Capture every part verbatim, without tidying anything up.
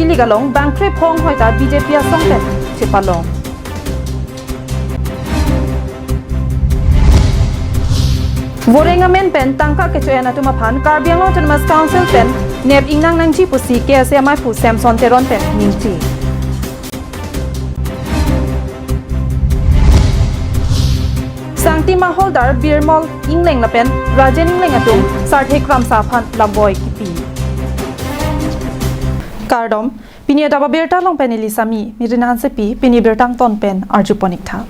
Kilik along bang krepho anghoi ta B J P asong pen chepalong. Voreng amen pen tangka kecho-en atum aphan Karbi Anglong Autonomous Council pen nep ingnang nangji pusi K S A amaiphu Samson Teron pen ningje. Sangtima Haldar, Birmol Engleng lapen Rajen Engleng atum Sarthe Kramsa aphan lamboi kipi. Kardom, pini adap abirta along pen neli Sami Mirina Hansepi, pini birta angton pen arjupon ik tha.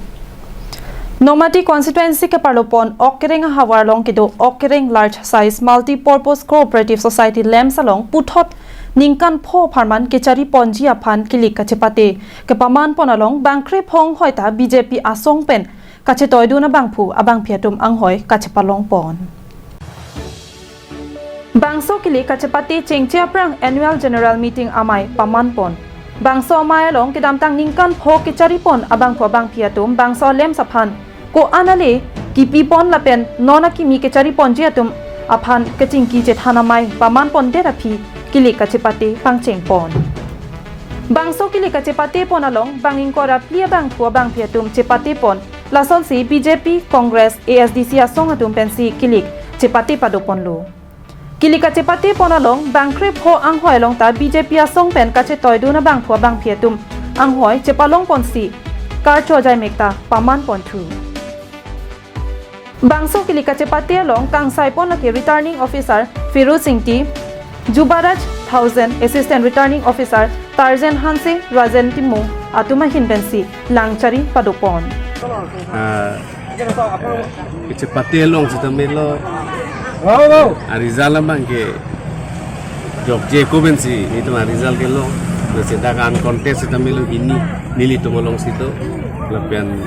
Nomati constituency keparlopon Okkereng ahavar along kedo Okkereng Large Size Multi-Purpose Cooperative Society LAMPS along puthot ningkan pho apharman kechariponji aphan kilik kachepate kepamanpon along bang krepho anghoi ta B J P asong pen kachetoidun abangphu abangphi atum anghoi kachepalongpon. Bangso kilik kachepate chengche aphrang Annual General Meeting amei pamanpon. Bangso amei along kedamtang ningkan pho kecharipon abangphu abangphi atum bangso LAMPS aphan ko-an ale kipipon lapen non akimi kechariponji atum aphan kachingki chethan amei pamanpondet aphi kilik kachepate pangchengpon. Bangso kilik kachepatepon along bang ingkoi ra phli abangphu abangphi atum chepatepon, lasonsi B J P, Congress, A S D C asong atum pensi kilik chepate padoponlo. Kilik kachepatepon along bang krepho anghoi along ta B J P asong pen kachetoidun abangphu abangphi atum anghoi chepalongponsi karcho jaimek ta pamanponthu. Bangso kilik kachepate along kangsaipon lake Returning Officer Firoz Ingti, Jubaraj Thaosen, Assistant Returning Officer Tarjen Hanse, Rajen Timung atum ahin pensi langchari padopon. Ah, eh, kachepate along sitame lo. Wow, wow. Arizal abang ke jokje ko pensi, itum arizal ke lo. Nasi dak uncontest sitame lo ini, nelitum along sito. Lapen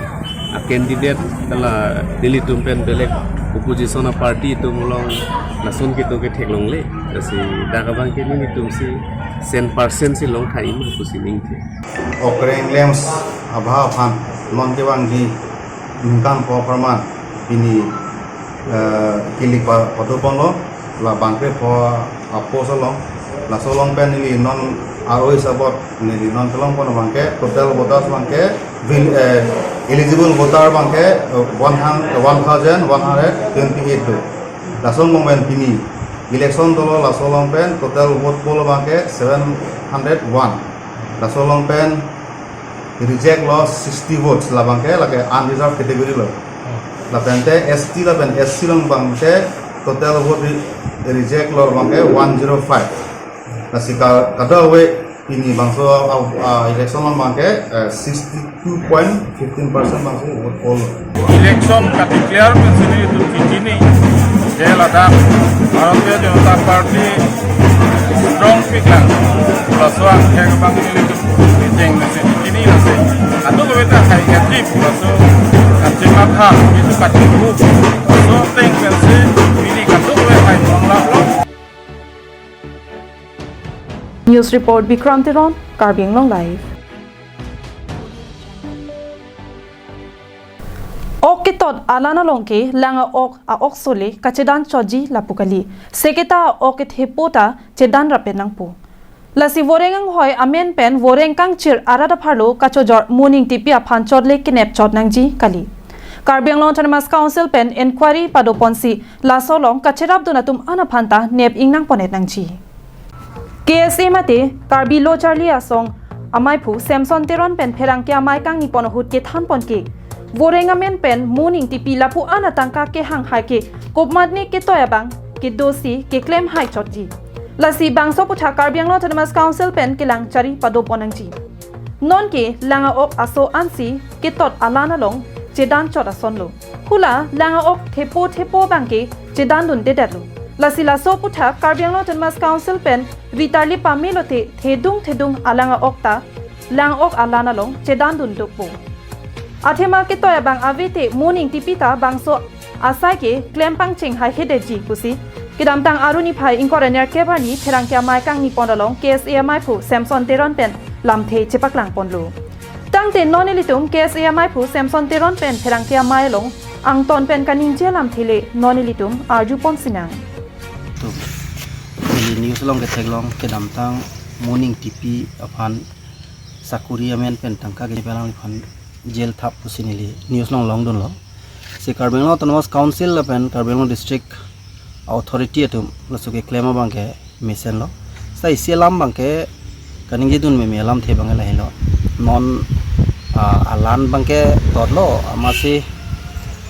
a candidate kala nelitum pen belek opposition a party atum along lason kedo ke theklongle. Nasi dak abang ke nelitum si cent percent si longthai ma pusi ningje. Okkereng LAMPS abha aphan non kevangji ningkan pho apharman pini, eh, kilik pa-, padoponlo, la bang krepho a-post along, laso along pen neli non aro hisabot neli non kelongpon abang ke, total voters abang ke, vil-, eh, eligible voter abang ke, eh, one hundred, one thousand one hundred twenty-eight do. Laso along pen pini election dolo, laso along pen total vote poll abang ke seven hundred one. Laso along pen reject lo sixty votes, labang ke lake unreserved category lo. Lapente S T lapen S C along abang ke total vote re-, reject lo abang ke one zero five. Lasi ka-, kadokave pini bangso, ah, ah, election along abang ke, eh, sixty-two point fifteen percent bangso vote poll. Election ka-declare pensi nelitum chini, je ladak Bharatiya Janata Party strong piklang. Laso angthek abang nelitum meeting message chini lasi. Atu kami ta hai kati laso kati matha itu kati bu. Laso teng pensi pini kadokave hai mong lap lo. News report, Bikram Teron, Karbi Anglong Live. Ok ketot alan along ke lang a-ok a-ok sole kachedan chotji lapu kali. Seketa a-ok kethepo ta chedan rapet nangpo. Lasi voreng anghoi amen pen voreng kangchir arat apharlo kachojor Moning Tipi aphan chotle kenep chot nangji kali. Karbi Anglong Autonomous Council pen inquiry padoponsi laso along kacherapdun atum an aphan ta nep ingnangpondet nangji. K S A mate Karbi Lo Charli Asong amaiphu Samson Teron pen pherangke amei kangnipon ahut kethanpon ke, voreng amen pen Moning Tipi lapu an atangka kehang hai ke komatne ketoi abang kedosi keklem hai chotji. Lasi bangso aputhak Karbi Anglong Autonomous Council pen kelang chari padopon nangji. Non ke lang a-ok aso ansi ketot alan along chedan chot asonlo. Hula lang a-ok thepo thepo abang ke chedandundedetlo. Lasi laso aputhak Karbi Anglong Autonomous Council pen ritarli pame lote thedung thedung alang a-ok ta lang a-ok alan along chedandundukpo. Athema ketoi abang ave te Moning Tipi ta bangso asai ke klem pangcheng haihedetji pusi kedamtang Arni phai ingkoi ra nerkep arni pherangke amei kangnipon along K S A amaiphu Samson Teron pen lamthe chepaklangponlo. Tangte non ilitum K S A amaiphu Samson Teron pen pherangke amei along angton pen kaningje alamthe le non ilitum arjupon sinang. Tum. Daily news along ketheklong kedamtang Moning T P aphan sakuri amen pen tangka kepe alangliphan jail thap pusi neli news along longdunlo. Si Karbi Anglong Autonomous Council lapen Karbi Anglong District Authority atum laso keklem abangke mesenlo. Sa isi alam abangke kaningjedun meme alamthe abangke lahelo. Non, ah, alan abangke totlo, amatsi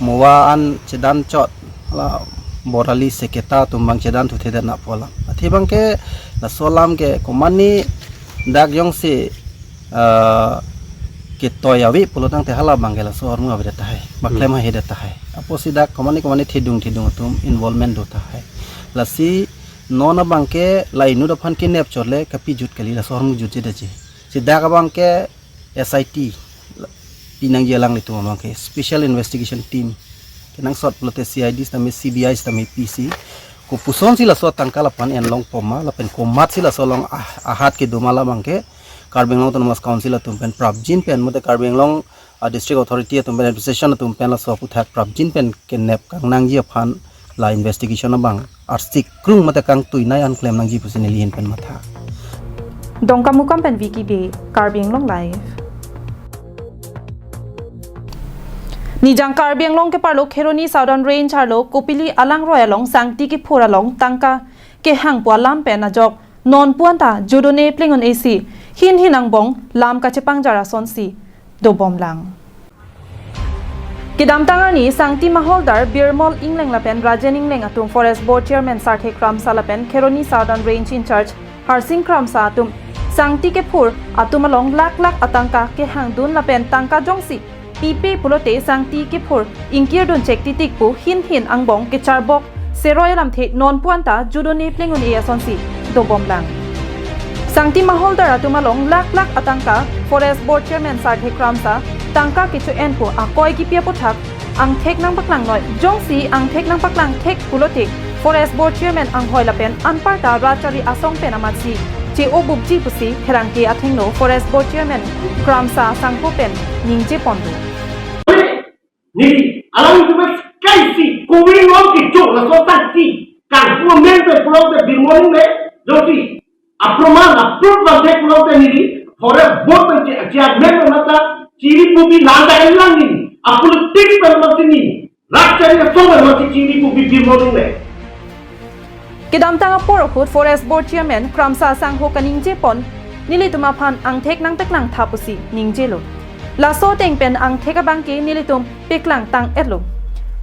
moa an chedan chot, hala Borali Seketa atum abang chedan thuthedet na pu alam. Athe abangke laso alam ke komatne dak jongsi, ah, ketoi ave pulo tangte hala abangke laso ahormu avedet tahai, baklem Hmm. haihedet tahai. Apotsi dak komatne komatne thedung thedung atum involvement do tahai. Lasi non abangke la inut aphan kenep chot le kapejut kali, laso ahormu jutjedetji. Si dak abangke S I T pinangji alanglitum abangke, Special Investigation Team. Kenangsot pulote C I D sitame C B I sitame P C. Kopusonsi laso tangka lapu-an enlong poma, lapen komatsi laso along ah-, ahat kedo ma la abangke Karbi Anglong Autonomous Council atum pen prapjin pen, mate Karbi Anglong, ah, District Authority atum pen, administration atum pen laso aputhak prapjin pen kenep kangnangji aphan la investigation abang arsik krung mate kangtuinei an klem nangji pusi neli ahin pen matha. Dongkamukam pen Vicky Bey, Karbi Anglong Live. Nijang Karbi Anglong keparlo Kheroni Southern Range arlo Kopili alangroi along sangti kephur along tangka kehang pu alam pen ajok non pu anta judone pleng un-e si hin hin angbong lam kachepangjar asonsi dobomlang. Kedamtang arni sangti maholdar Birmol Engleng lapen Rajen Engleng atum Forest Board Chairman Sarthe Kramsa lapen Kheroni Southern Range in-charge Harsing Kramsa atum sangti kephur atum along lakh lakh atangka kehangdun lapen tangka jongsi pipe pulote sangti kephur ingkirdun chek titik pu hin hin angbong kecharbok seroi alamthe non pu anta judone pleng un-e asonsi dobomlang. Sangti maholdar atum along lakh lakh atangka Forest Board Chairman Sarthe Kramsa tangka kecho-en pu akoi kipi aputhak angthek nangpaklang noi, jongsi angthek nangpaklang thek pulote Forest Board Chairman anghoi lapen anparta rat chari asong pen amatsi che-o bukji pusi pherangke athengno Forest Board Chairman Kramsa asangho pen ningje ponlo. Neli alam itu mas kaisi kowin long kecho laso sangti kangpu amen pen pulote Birmol Engleng, jongsi aproman aproof lamthek pulote neli Forest Board pen che-, chairman pen mata chiri pubi landa elang neli, apolitics pen mati neli, rat chari asong pen mati chiri pubi Birmol Engleng. Kedamtang apor ahut Forest Board Chairman Kramsa asangho kaningje pon, nelitum aphan angthek nangpaklang tha pusi ningjelo. Laso ateng pen angthek abangke nelitum paklang tang-etlo.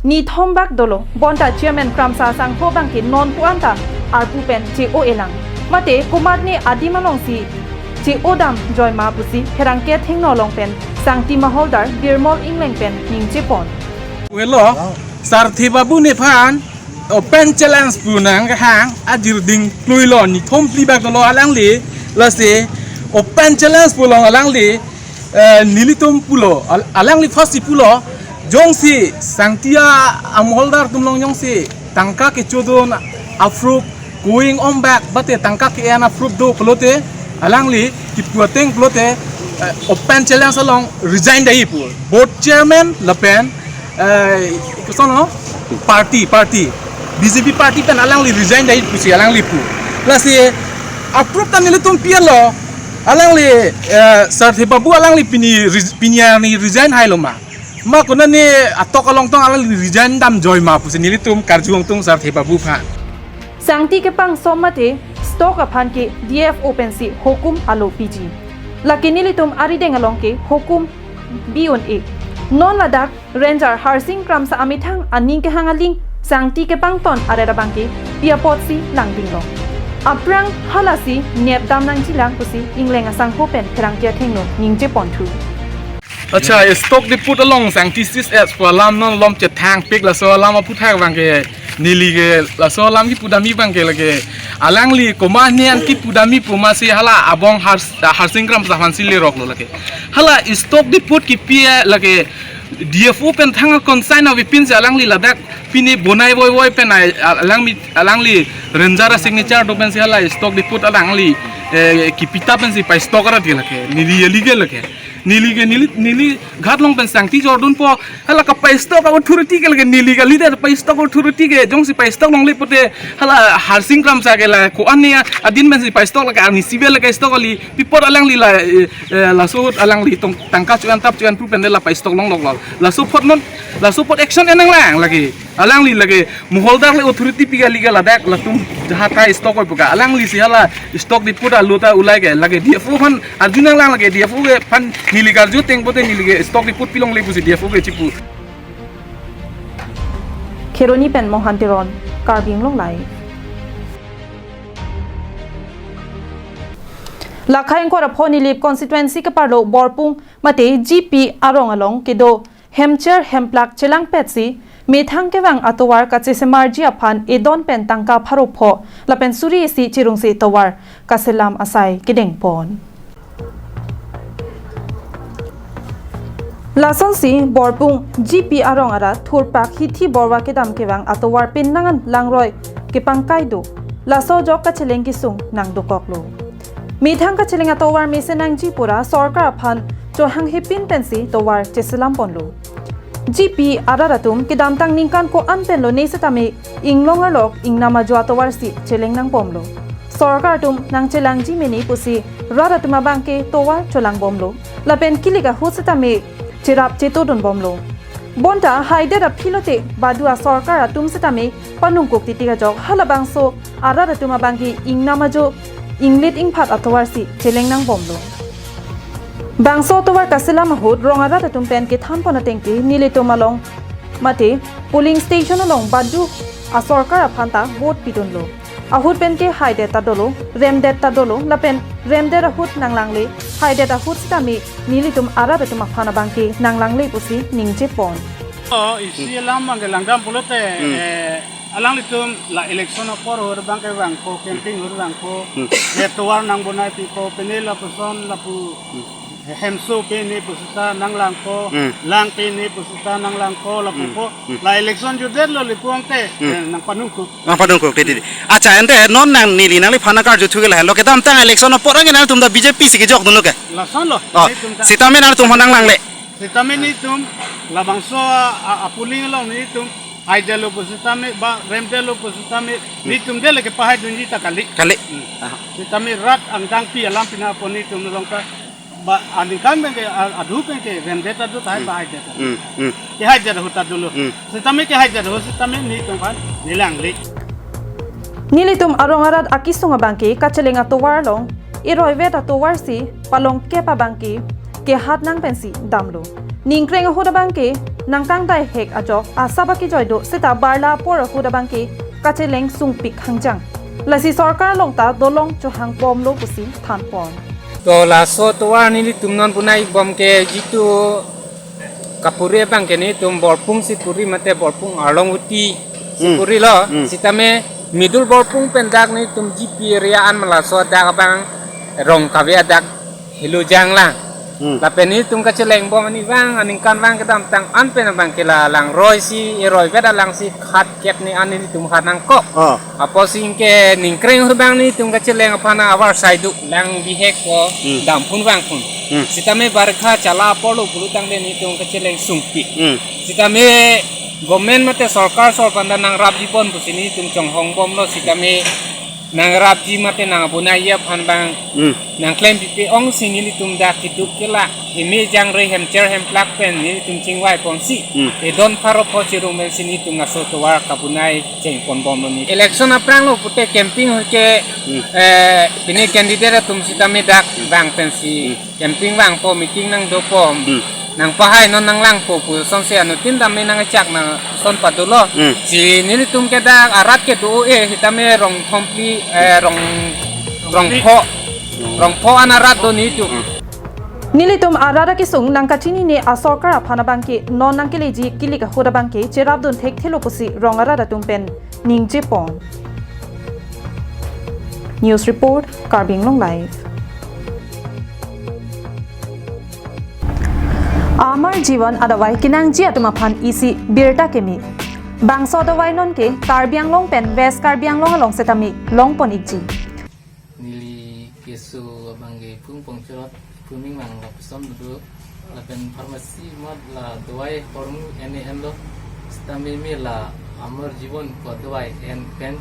Nithom bak dolo, bonta Chairman Kramsa asangho abangke non pu anta arpu pen che-o-elang. Mate komatne adim alongsi che-o damjoi ma pusi pherangke athengno along pen sangti maholdar Birmol Engleng pen ningje pon. Welo, Sarthe Babu nephan open challenge pu nangkehang ajir ding kluilo, nithom phli bak dolo alangli, lasi open challenge pu along alangli, eh, nelitum pulo, al-, alangli first si pulo, jongsi sangti amaholdar atum along jongsi tangka kechodun aproof, going on back, bate tangka ke-en aproof do pulote, alangli kipu ateng pulote, eh, open challenge along resign dai pu. Board chairman lapen, eh, koson no? Party, party. B J P party pen alangli resign dai pusi alangli pu. Lasi aproof ta nelitum pilo, alangli, eh, Sarthe Babu alangli pini res-, pini arni resign hailo ma. Ma konane atok along tong alangli resign damjoi ma pusi nelitum karju ongtung Sarthe Babu aphan. Sangti kepangsom mate stock aphan ke D F O pensi hukum alo piji. Lake nelitum arideng along ke hukum bi un-e. Non ladak Ranger Harsing Kramsa amethang aning kehang aling sangti kepangton aret abangke pi apotsi langdinglo. Aphrang halasi nepdam nangjilang pusi Engleng asangho pen pherangke athengno ningje ponthu. Acha, stock depot along sangti sis es pu alam non lom chethangpik, laso alam aputhak abangke neli ke laso alam kipudamji abangke lake alangli komatne an kipudamji pu masi hala abong Hars-, Harsing Kramsa aphansi leroklo lake. Hala stock depot kipi lake D F O pen thang consign avepinsi alangli ladak pini bonai voivoi pen ai-, alangli, alangli ranger asignature do pensi hala stock depot alangli, eh, kipita pensi pai stock arat ke lake, neli illegal lake. Neli ke neli neli ghat along pen sangti jordun po, hala kapaistok authority ke lake neli kali de, paistok authority ke jongsi paistok longle pute hala Harsing Kramsa ke la ko-an ne adin pensi paistok lake ani sibe lake istok kali, pi apot alangli la eh, eh, laso ahut alangli tong tangka chuan tap chuan pu pen de la paistok longlok lo. Laso apot non, laso apot action enang lang lake. Alangli lake moholdar le authority pi kali ke ladak latum jahat kai istok koi pu ke. Alangli si hala istok diput alu ta ulai ke lake D F O aphan arju nang lang lake D F O ke aphan neli karju ateng pute neli ke istok diput pi longle pusi D F O ke chipu. Kheroni pen Mohan Teron, Karbi Anglong Live. Lakhai ingkoi ra pho Nilip constituency keparlo Borpung mate G P arong along kedo hemcher hemplak chelangpetsi methang kevang atovar kachesemarji aphan edon pen tangka pharo pho lapen suri isi chirungsi tovar kaselam asai kedengpon. Lasonsi Borpung G P arong arat thurpak Hithi Borwa kedam kevang atovar pinnangan langroi kepangkai do. Laso ajok kacheleng kesung nangdokoklo. Methang kacheleng atovar mesen nangji pura sorkar aphan chohang hepin pensi tovar cheselam ponlo. G P arat atum kedamtang ningkan ko-an pen lone setame inglong arlok ingnam ajo atovar si cheleng nangbomlo. Sorkar atum nangchelangji mene pusi rat atum abangke tovar cholangbomlo. Lapen kilik ahut setame cherap chetodunbomlo. Bonta haidet aphi lote badu asorkar atum setame panungkuk titik ajok halabangso arat atum abangke ingnam ajo inglit ingphat atovar si cheleng nangbomlo. Bangso atovar kaselam ahut rong arat atum pen kethanpon atengke nelitum along mate polling station along badu asorkar aphan ta vote pidunlo. Ahut penke haidet ta dolo, remdet ta dolo, lapen remdet ahut nanglangle, haidet ahut setame nelitum arat atum aphan abangke nanglangle pusi ningjepon. Oh, isi alam abangke langdam pulote, Hmm. eh, alanglitum la election apor ahut abangke vangpo, campaign ahut vangpo, Hmm. eh, tovar nangbonai pipo, pine lapuson lapu, Hmm. hemso pine pusita nanglangpo, Hmm. lang pine pusita nanglangpo, lapupo, Hmm. Hmm. la election jutdetlo lapu angte, Hmm. eh, nangpanungkuk. Nangpanungkuk, dei, dei, dei. Accha, ante non nang neli nangliphan nangkarjuthu ke lahenlo, kedamtang election apor anke nangtum ta B J P si kejokdunlo ke? Lasonlo, Oh, nelitum ta. Sitame nangtum aphan nanglangle. Sitame nelitum, labangso a, a, a polling along nelitum, haidetlo pusitame, ba remdetlo pusitame, Hmm. nelitum dele kepahaidunji ta kali. Kali. Hmm. Aha. Sitame rat angdangpi alam pinapon nelitum along ta, ba aningkan penke, a, adhu penke, remdet ta do tahai Hmm. ba haidet ta. Hmm. Hmm. Kehaidet ahut ta dolo. Hmm. Sitame kehaidet ahut sitame nelitum aphan nelangle. Nelitum arong arat akesung abangke kacheleng atovar along, eroivet atovar si palongkep abangke kehat nang pensi damlo. Ningkreng ahut abangke nangkangdai hek ajok asap akejoi do seta barla apor ahut abangke kacheleng sungpik hangjang. Lasi sorkar along ta dolong chohangbomlo pusi thanpon. To laso tovar nelitum non bonai bomke jitu kapuri abangke nelitum Borpung si puri mate Borpung arlong uti si Hmm. purilo. Hmm. Sitame middle Borpung pen dak nelitum G P area an ma laso dak abang rong kave adak helo janglang. Hmm. Lapen nelitum kachelengbom ani vang aningkan vang kedamtang an pen abangke la langroi si eroivet alang si khat kep ni an nelitum hat nangkok. Oh. Apotsi ingke ningkreng ahut abang nelitum kacheleng aphan avarsai do, lang bihek ko Hmm. damphun vangphun. Hmm. Sitame barkha chala apor lo pulotangte nelitum kacheleng sungpik. Hmm. Sitame government mate sorkar sor panda nangrapjipon pusi nelitum chonghongbomlo sitame nangrapji mate nangbonai aphan abang Hmm. nangklempipe ongsi nelitum dak keduk kela heme jangre hemcher hemplak pen nelitum chingvaiponsi Hmm. edon pharo pho chirung pensi nelitum laso tovar kabonai chengponbomlo ni. Election aphrang lo pute campaign ahut ke Hmm. eh, pine candidate atum sitame dak Hmm. vang pensi Hmm. campaign vangpo, meeting nangdopo, Hmm. nangpahai non nanglangpo pu asonsi anuttin tame nangchak nangson padolo. Hmm. Si nelitum ke dak arat ke do-e sitame rong thomphli, eh, rong, rong pho, rong pho an arat do nelitum. Hmm. Nelitum arat akesung nangkachinine asorkar aphan abangke non nangkeleji kilik ahut abangke cherapdun thekthelo pusi rong arat atum pen ningjepon. News report, Karbi Anglong Live. Amar Jivan adavai kenangji atum aphan isi birta keme. Bangso adavai nonke Karbi Anglong pen West Karbi Anglong along setame longpon ikji. Neli keso abangke Phung Pongchorot, Tuning nang lapuson dudu lapen pharmacy mat la dawai hormu ene enlo, sitame me la Amar Jeevan ko dawai en pen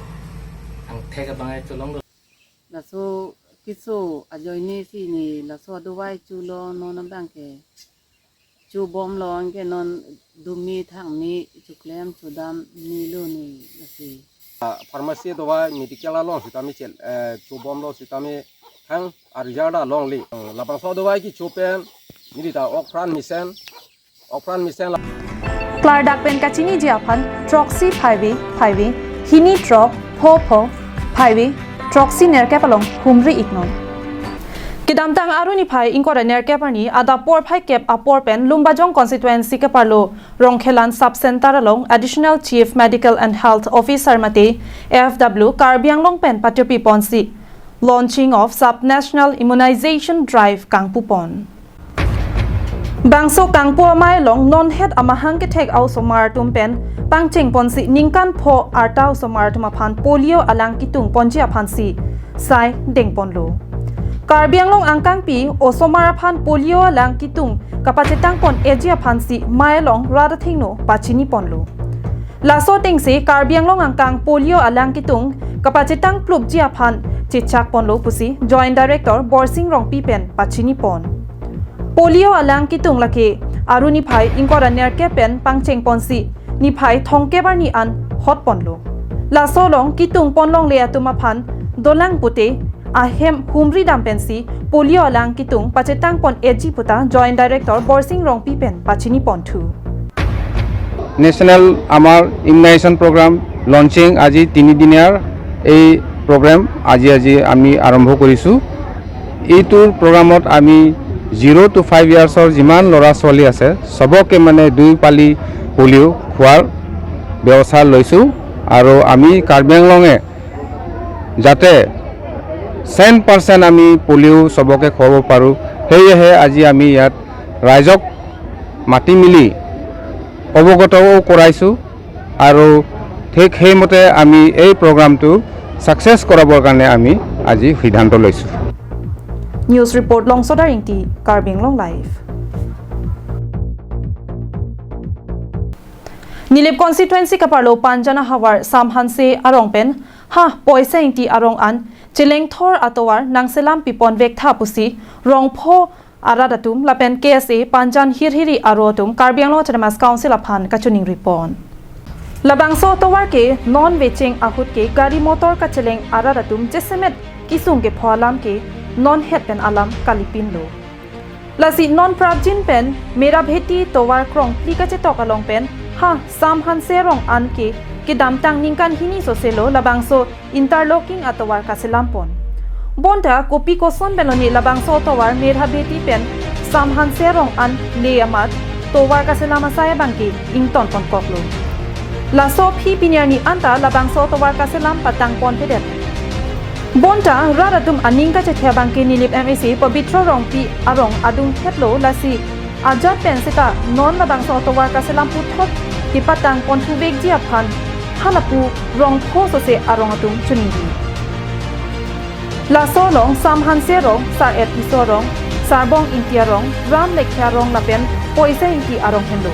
angthek abang ai cholonglo. Laso keso ajoine si ne laso adawai chulo, non abang ke chubomlo, anke non dumi thangni chuklem chudam nilo ne lasi. Ah, pharmacy dawai medical along sitame chel, eh, chubomlo sitame thang a-result along le. Labangso dawai kecho pen neli ta ok pran mesen, ok pran mesen la. Klardak pen kachiniji aphan throksi phaivi phaivi, hini throk pho pho phaivi, throksi nerkep along humri iknon. Kedamtang Aru niphai ingkoi ra nerkep arni adap porphai kep apor pen Lumbajong constituency keparlo Rongkhelan Sub Center along Additional Chief Medical and Health Officer mate F W Karbi Anglong pen patirpi ponsi launching of Sub National Immunization Drive kangpu pon. Bangso kangpu amei along nonhet amahang kethek a-osomar atum pen pangcheng ponsi ningkan pho arta osomar atum aphan polio alang kitung ponji aphansi sai dengponlo. Karbi Anglong angkangpi osomar aphan polio alang kitung kapachetang pon eji aphansi mei along rat athengno pachini ponlo. Laso atengsi Karbi Anglong angkang polio alang kitung kapachetang plupji aphan chechak ponlo pusi Joint Director Borsing Rongpi pen pachini pon. Polio alang kitung lake Aru niphai ingkoi ra nerkep pen pangcheng ponsi niphai thomkep arni an hot ponlo. Laso along kitung pon longle atum aphan dolang pute ahem humri dam pensi polio alang kitung pachetang pon eji puta Joint Director Borsing Rongpi pen pachini ponthu. National আমাৰ immunisation programme launching আজি তিনিদিনীয়াৰ এই প্ৰগ্ৰাম আজি আজি আমি আৰম্ভ কৰিছোঁ। এইটোৰ প্ৰগ্ৰামত আমি জিৰ' টু ফাইভ ইয়াৰ্ছৰ যিমান ল'ৰা ছোৱালী আছে, চবকে মানে দুই পালি পলিঅ' খোৱাৰ ব্যৱস্থা লৈছোঁ। আৰু আমি কাৰ্বি আংলঙে যাতে চেণ্ট পাৰ্চেণ্ট আমি পলিঅ' চবকে খুৱাব পাৰোঁ, সেয়েহে আজি আমি ইয়াত ৰাইজক মাতি মেলি অৱগতও কৰাইছোঁ আৰু ঠিক সেইমতে আমি এই প্ৰগ্ৰামটো ছাকচেছ কৰাবৰ কাৰণে আমি আজি সিদ্ধান্ত লৈছোঁ। News report, Longsodar Ingti, Karbi Anglong Live. Nilip constituency keparlo Panjan ahavar Sam Hanse arong pen ha Poisa Ingti arong an chelengthor atovar nangselam pipon vektha pusi rongpho arat atum lapen K S A Panjan Hirhiri aro atum Karbi Anglong Autonomous Council aphan kachiningri pon. Labangso atovar ke non vecheng ahut ke gari motor kacheleng arat atum jasemet kisung kepho alam ke nonhet pen alam kalipinlo. Lasi non prapjin pen Merabheti tovar krongphli kachetok along pen ha Sam Hanse arong an ke kedamtang ningkan hini soselo labangso interlocking atovar kaselam pon. Bonta kopi koson pen lone labangso atovar Merabheti pen Sam Hanse arong an le amat tovar kaselam asai abang ke ington ponkoklo. Laso aphi pini arni anta labangso atovar kaselam patang ponpedet. Bonta rat atum aning kachethe abang ke Nilip M A C Pabitra Rongpi arong adung thetlo, lasi ajat pen seta non labangso atovar kaselam puthot kepatang ponthu vekji aphan halapu rongpho sose arong atum chiningri. Laso along Sam Hanse arong, Sar-et Tisso arong, Sarbong Ingti arong, Ram Lekhia arong lapen Poisa Ingti arong henlo.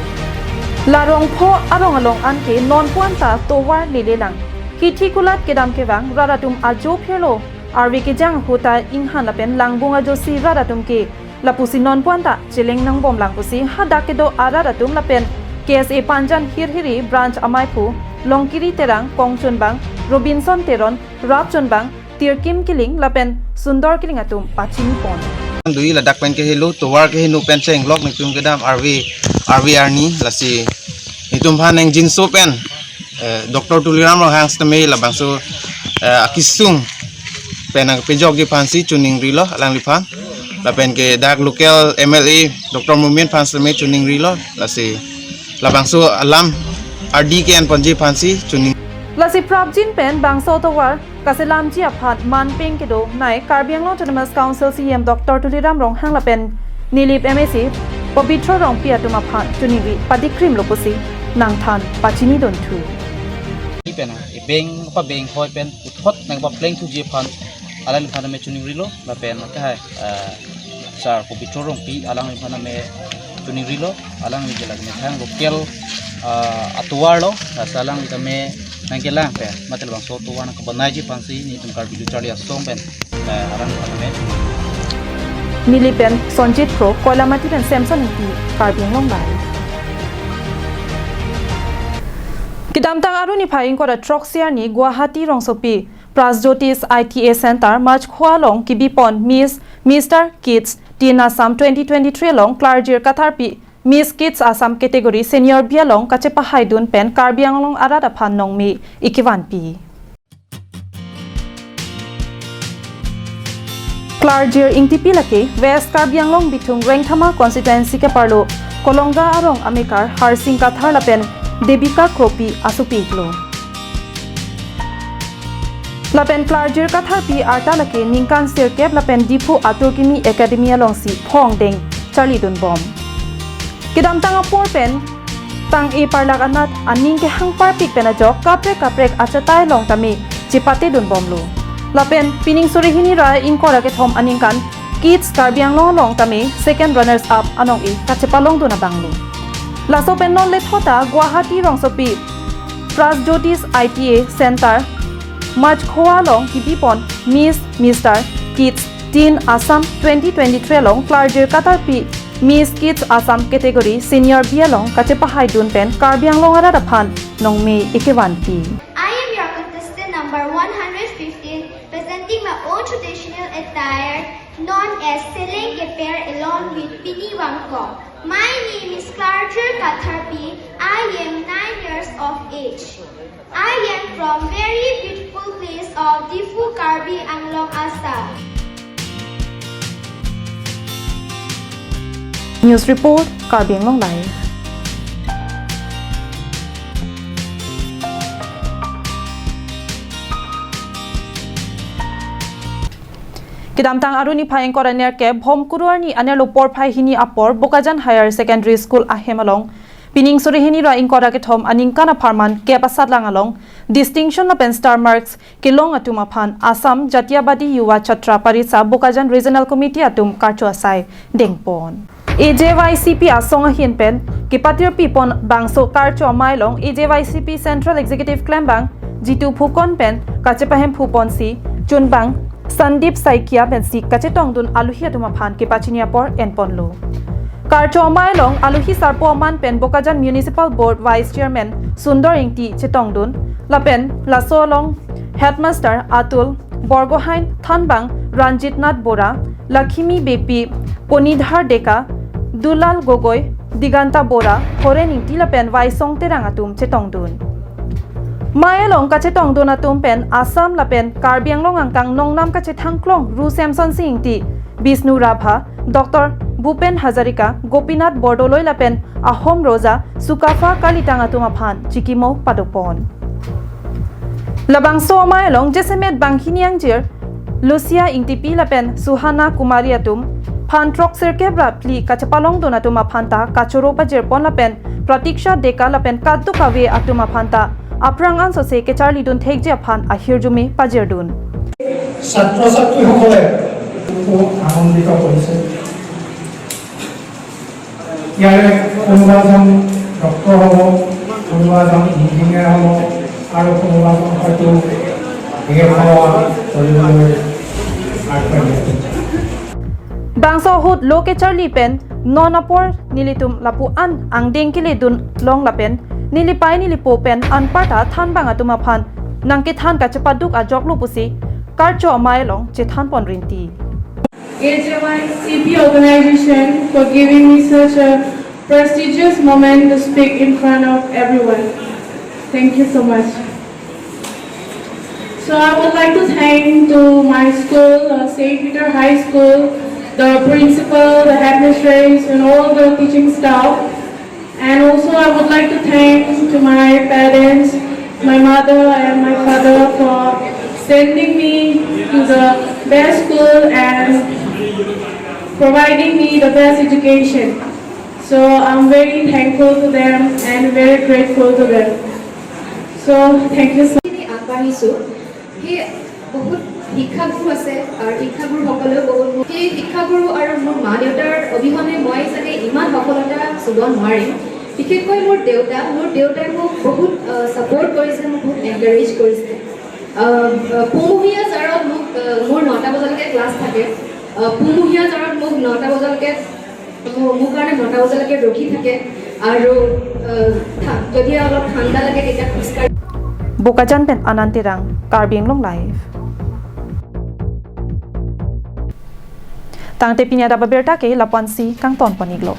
La rongpho arong along an ke non pu anta tovar lele lang. Kithi kulat kedam kevang rat atum ajo phirlo, arve kejang ahut ta inghan lapen langbung ajosi rat atum ke lapusi non pu anta cheleng nangbom lang pusi hadak kedo arat atum lapen K S A Panjan Hirhiri branch amaiphu Longkiri Terang, Kongchunbang, Robinson Teron, Rapchunbang, Tirkim Killing lapen Sundor Killing atum pachini pon. Dui ladak pen ke helo, tovar ke heno pen chenglok netum kedam arve, arve arni lasi netum aphan engjinso pen, eh, Doctor Tuliram Ronghang sitame labangso, eh, akisung pen nangpejokji aphansi chiningrilo alangliphan. Lapen ke dak local M L A Doctor Momin aphan sitame chiningrilo, lasi labangso alam ardi ke-en ponji aphansi chining. Lasi prapjin pen bangso atovar kaselamji aphan manpeng kedonei Karbi Anglong Autonomous Council C E M Doctor Tuliram Ronghang lapen Nilip M A C Pabitra Rongpi atum aphan chiningri padikrimlo pusi nangthan pachini donthu. Ipen a, ibeng pa beng hoi pen uthot nangpaplengthuji aphan alangliphan tame chiningrilo lapen ke hai, eh, Sar Pabitra Rongpi, alangliphan tame choningrilo, alangli ke la methang local, ah, atovar lo, lasi alangli tame nangkelang pen, mate labangso atovar nangkebonai ji aphansi nelitum Karbi Lo Charli Asong pen, eh, alangliphan tame. Neli pen Sonjit Kro, Koilamati pen Samson Ingti, Karbi Anglong Live. Kedamtang Aru niphai ingkoi ra throksi arni Guwahati rongsopi Prajyotis I T A Center Machkhowa along kebipon Miss, Mister Kids Teen Assam twenty twenty-three along klarjir katharpi Miss Kids Assam category senior B along kachepahaidun pen Karbi Anglong arat aphan nongme ekevanpi. Klarjir ingtipi lake West Karbi Anglong Bithung Rengthama constituency keparlo Kolonga arong amekar Harsing Kathar lapen Debika Kropi asopi iklo. Lapen klarjir katharpi arta lake ningkan sirkep lapen Diphu Atur Kimi Academy alongsi phongdeng charlidunbom. Kedamtang apor pen tang-e parlak anat aning kehang parpik pen ajok kaprek kaprek achatai along tame chepatedunbomlo. Lapen pining suri hini ra ingkoi ra kethom aningkan Kids Karbi Anglong along tame second runners up anong-e kachepalongdun abanglo. Laso pen non lethota Guwahati rongsopi Prajyotis I T A Center Machkhowa along kebipon Miss, Mister Kids Teen Assam twenty twenty-three along klarjir katharpi Miss Kids Assam category senior B along kachepahaidun pen Karbi Anglong arat aphan nongme ekevanpi. I am your contestant number one hundred fifteen, presenting my own traditional attire known as Seleng Keper along with Pini Wangkok. My name is Klarjir Katharpi. I am nine years of age. I am from very beautiful place of Diphu, Karbi Anglong, Assam. News report, Karbi Anglong Live. Kedamtang Aru niphai ingkoi ra nerkep Bhomkuru arni anerlo porphai hini apor Bokajan Higher Secondary School ahem along pining suri hini ra ingkoi ra kethom aningkan apharman kep asatlang along distinction lapen star marks kelong atum aphan Assam Jatiyabadi Yuva Chhatra Parisa Bokajan Regional Committee atum karcho asai dengpon. A J Y C P asong ahin pen kepatirpipon bangso karcho amei along A J Y C P Central Executive klembang Jitu Phukon pen kachepahem phuponsi chunbang Sandeep Saikia pensi kachetongdun aluhi atum aphan kepachini apor enponlo. Karcho amei along aluhi sarpo aman pen Bokajan Municipal Board Vice Chairman Sundor Ingti chetongdun lapen laso along Headmaster Atul Borgohain, thanbang Ranjit Nath Bora, Lakhimi Beypi, Ponidhar Deka, Dulal Gogoi, Diganta Bora, Horen Ingti lapen Vaisong Terang atum chetongdun. Mei along kachetongdun atum pen Assam lapen Karbi Anglong angkang nongnam kachethangklong Ru Semsonsing Ingti, Bishnu Rabha, Doctor Bhupen Hazarika, Gopinath Bordoloi lapen Ahom Roja, Sukapha Kalitang atum aphan chikimo padopon. Labangso amei along jasemet banghini angjir Lucia Ingtipi lapen Suhana Kumari atum phan throk sirkep ra phli kachepalongdun atum aphanta kachoro pajirpon lapen Pratiksha Deka lapen kadokave atum aphanta aphrang ansose kecharlidun thekji aphan ahirjume pajirdun. ছাত্ৰ ছাত্ৰীসকলে খুব আনন্দিত কৰিছে। ইয়াৰে কোনোবাজন ডক্টৰ হ'ব, কোনোবাজন ইঞ্জিনিয়াৰ হ'ব আৰু কোনোবাজন হয়তো বিয়া কৰিবলৈ আগবাঢ়ি আছে। Bangso ahut lo kecharli pen non apor nelitum lapu-an angdeng keledun long lapen nelipai nelipo pen anparta thanbang atum aphan nangkethan kachepaduk ajoklo pusi karcho amei along chethanpon rinti. A J Y C P organization for giving me such a prestigious moment to speak in front of everyone. Thank you so much. So I would like to thank to my school, uh, Saint Peter High School, the principal, the headmistress, and all the teaching staff. And also I would like to thank to my parents, my mother and my father for sending me to the best school and providing me the best education. So I'm very thankful to them and very grateful to them. So thank you so much. আগবাঢ়িছোঁ। সেই বহুত শিক্ষাগুৰু আছে আৰু শিক্ষাগুৰুসকলেও বহুত মোক, সেই শিক্ষাগুৰু আৰু মোৰ মা দেউতাৰ অবিহনে মই চাগে ইমান সফলতা চুব নোৱাৰিম। বিশেষকৈ মোৰ দেউতা, মোৰ দেউতাই মোক বহুত ছাপোৰ্ট কৰিছে, মোক বহুত এনকাৰেজ কৰিছে। আহ, আহ, পুমহীয়া জাৰত মোক, আহ, মোৰ নটা বজালৈকে ক্লাছ থাকে। আহ, পুমহীয়া জাৰত মোক নটা বজালৈকে মোৰ, মোৰ কাৰণে নটা বজালৈকে ৰখি থাকে আৰু, আহ, ঠা-, যদি অলপ ঠাণ্ডা লাগে তেতিয়া খোজকাঢ়ি। Bokajan pen Anand Terang, Karbi Anglong Live. Tangte pini adap abirta ke lapu-ansi kangton pon-iklo.